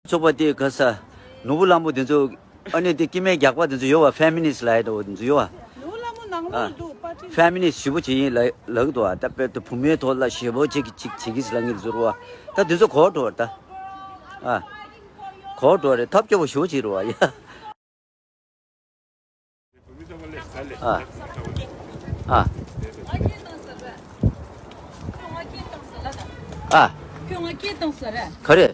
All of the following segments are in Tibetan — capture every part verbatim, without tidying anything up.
ཚོགས་པ་དེ་ག་ས། ནོར་བུ་གླང་པོ་དེ་ཚོ། ཨ་ནི་དེ་སྐྱེ་དམན་རྒྱགས་པ་དེ་ཚོ་ཡོད་བ། ཕེ་མི་ནི་སི་ལབ་ཡ་དེ་ཚོ་ཡོད་བ། ནོར་བུ་གླང་པོ་ནང་ལོགས་འདུག་པར་ཊི། ཕེ་མི་ནི་སི་ཞེ་པོ་ཅིག་ཡིན་ལབ་ལབ་གི་འདུག་བ། ད་དཔེ་དེ་བུ་མོའི་ཐོག་ལ་ཞེ་པོ་ཅིག་ཅིག་བྱེད་ཀྱི་ཟེར་ལབ་ངེས་ཟེར་བ། ད་དེ་ཚོ་གོ་འགྲོ་བ་ད། ཨ། གོ་འགྲོ་རེད། ཐབས་སྐྱོ་པོ་ཞེ་པོ་ཅིག་རེད་བ་ཡ། ཨ། ཨ། ཨ། ཁྱོད་ང་སྐད་བཏང་ཟེར་ར། ག་རེ།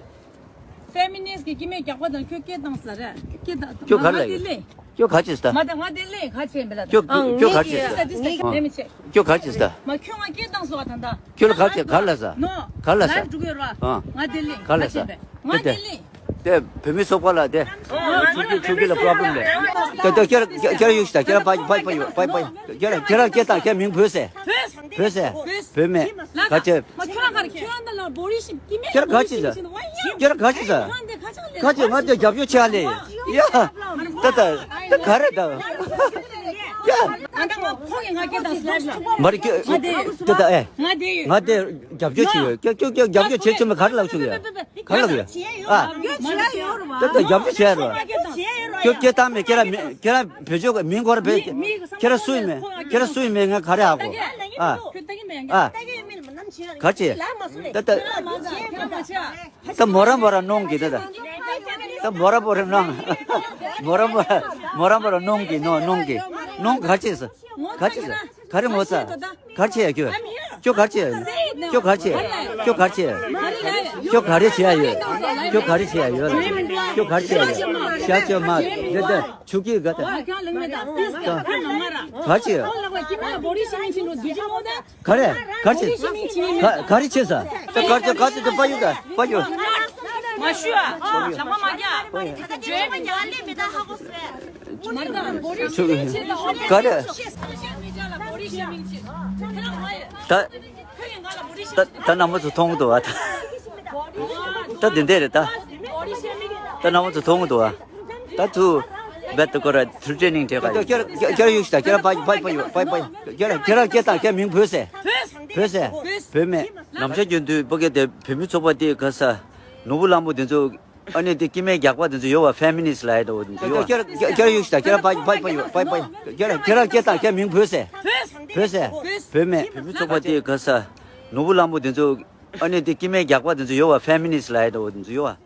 ཕེ་མི་ནི་སི་གི་སྐྱེ་དམན་རྒྱགས་པ་དང་ཁྱོད་སྐད་བཏང་ཟེར་ར། སྐད་བཏང་། ཁྱོད་ག་རེ་ལབ་ཡོད། ཁྱོད་ག་རེ་བྱེད་ཟེར་ད། མ་ད་ང་དེ་ལས་ག་བྱེད་མི་ལ་ད། ཁྱོད་ཁྱོད་ག་རེ་བྱེད་ཟེར་ད། ལས་མི་བྱེད། ཁྱོད་ག་རེ་བྱེད་ཟེར་ད། མ་ཁྱོད་ང་སྐད་བཏང་ཟེར་བ་ད་ད། ཁྱོད་ལ་ག་རེ་བྱེད། ག་རེ་ལབ་ཟེར། ནོ། ག་རེ་ལབ་ཟེར། ལའིབ་འགྲོ་གི་ཡོད་ར། ཨ། ང་དེ་ལས་ག་རེ་ལབ་ཟེར། ང་དེ་ལས། དེ་བོད་མི་ཚོགས་པ་ལ་དེ། ཆུ་ཆུ་གི་ལ་པོ་རོ་བྷི་རེམ་ལས། དེ་དེ་ཁྱེད་ཁྱེད་ཁྱེད་ཡོད་ཤི་ད། ཁྱེད་པ་པ་པ་ཡོད་པ་པ་ཡོད། ཁྱེད་ཁྱེད་རང་སྐད་བཏང་། ཁྱེད་མིང་བོད་ཟེར། བོད་ཟེར། བོད་མེད། ག་ཅེ། མ་ཁྱོད་རང་ག་རེ། ཁྱོད་རང་ད་ལ་བོ་རི་ཤི་ཀི་མེད་ཁྱེད་རང་ག་ཅེ་ཟེར། ཁྱེད་རང་ག་ཅེ་ཟེར། ག་ཅེ། ང་དེ་རྒྱབ་སྐྱོར་བྱེད་ཡ་ལས། ཡ། ད་ད་ད་ག་རེ་ད། ཡ། ང་ད་ང་ཁོང་གི་ང་སྐད་བཏང་ཟེར་ལ། མ་རེད་ཁྱོད། ང་དེ་ད་ད་ཨེ། ང་དེ་ཡོད། ང་དེ་རྒྱབ་སྐྱོར་བྱེད་ཡོད། ཁྱོད་ཁྱོད་ཁྱོད་རྒྱབ་སྐྱོར་བྱེད་ཆོག་མེད། ག་རེ་ལབ་ཆོག་ཡོད། ག་རེ་ལབ་ཡོད། ཨ། ད་ད་རྒྱབ་སྐྱོར་བྱེད་ཡ་རོ། ཁྱོད་སྐད་བཏང་མེད། ཁྱེད་རང་མི་ཁྱེད་རང་བེད་སྤྱོད་མིང་སྐོར་བེད། ཁྱེད་རང་སུ་ཡིན་མེད། ཁྱེད་རང་སུ་ཡིན་མེད། ང་ག་རེ་ཧ་གོ། ཨ། ཨ། ག་ཅེ། ད་ད། ད་མོ་ར་མོ་ར་གནོང་གི་ད་ད། ད་མོ་ར་མོ་ར་གནོང་། མོ་ར་མོ་ར་མོ་ར་མོ་ར་གནོང་གི་གནོང་གནོང་གི། གནོང་ག་ཅེ་ཟེར། ག་ཅེ་ཟེར། ག་རེ་ངོ་ཚ། ག་རེ་བྱེད་ཡ་ཁྱོད། ཁྱོད་ག་རེ་བྱེད་ཡ་ཡོད། ཁྱོད་ག་རེ་བྱེད་ཡ། ཁྱོད་ག་རེ་བྱེད་ཡ་ཡོད། ཁྱོད་ག་རེ་བྱེད་ཡ་ཡོད་ལ། ཁྱོད་ག་རེ་བྱེད་ཡ་ཡོད། ཤ་ཅོ་མ་འདི་འདི་ཆུ་ཀི་ག་ད། ག་རེ་བྱེད་ཡ། ག་རེ། ག་རེ་བྱེད། ག་ག་རེ་བྱེད་ས། ད་ག་རེ་ག་རེ་ད་པ་ཡུ་ད་པ་ཡུ། མ་ཞུ་ཨ། ཞག་མ་མ་རྒྱག་ཇོའི་མི་རྒྱག་ལེ་མི་ད་ཧ་གོ་སེ། མ་ད་བོ་རི་ཤི་མིང་ཆེ་ད། ག་རེ། ད་ད་ད་རྣམ་པ་ཚོ་མཐོང་གི་འདུག་བ་ད། ད་དེ་འདྲ་རེད་ད། ད་རྣམ་པ་ཚོ་མཐོང་གི་འདུག་བ། ད་ཚུ་བེད་དུ་སྐོར་ར་ཚུར་ཊེ་ནིང་སྤྲད་ག་ཡོད། ཁྱེད་ཁྱེད་ཡུག་ཤི་ད། ཁྱེད་རང་པ་པ་པ་ཡོད་པ་པ་ཡོད། ཁྱེད་རང་ཁྱེད་རང་སྐད་བཏང་། ཁྱེད་མིང་བོད་ཟེར། བོད་ཟེར། བོད་མེད། ནམ་ཞག་རྒྱུན་དུ་ཕ་གི་དེ་བོད་མི་ཚོགས་པ་དེ་ག་ས། ནོར་བུ་གླང་པོ་དེ་ཚོ། ཨ་ནི་དེ་སྐྱེ་དམན་རྒྱགས་པ་དེ་ཚོ་ཡོད་བ། ཕེ་མི་ནི་སི་ལབ་ཡ་དེ་འོ་དེ་ཚོ་ཡོད་བ། ཁྱེད་ཁྱེད་ཁྱེད་རང་ཡུག་ཤི་ད། ཁྱེད་རང་པ་པ་པ་ཡོད་པ་པ་ཡོད། ཁྱེད་རང་ཁྱེད་རང་སྐད་བཏང་། ཁྱེད་མིང་བོད་ཟེར། བོད་ཟེར། བོད་མེད། བོད་མི་ཚོགས་པ་དེ་ག་ས། ནོར་བུ་གླང་པོ་དེ་ཚོ། ཨ་ནི་དེ་སྐྱེ་དམན་རྒྱགས་པ་དེ་ཚོ་ཡོད་བ། ཕེ་མི་ནི་སི་ལབ་ཡ་དེ་འོ་དེ་ཚོ་ཡོད་བ།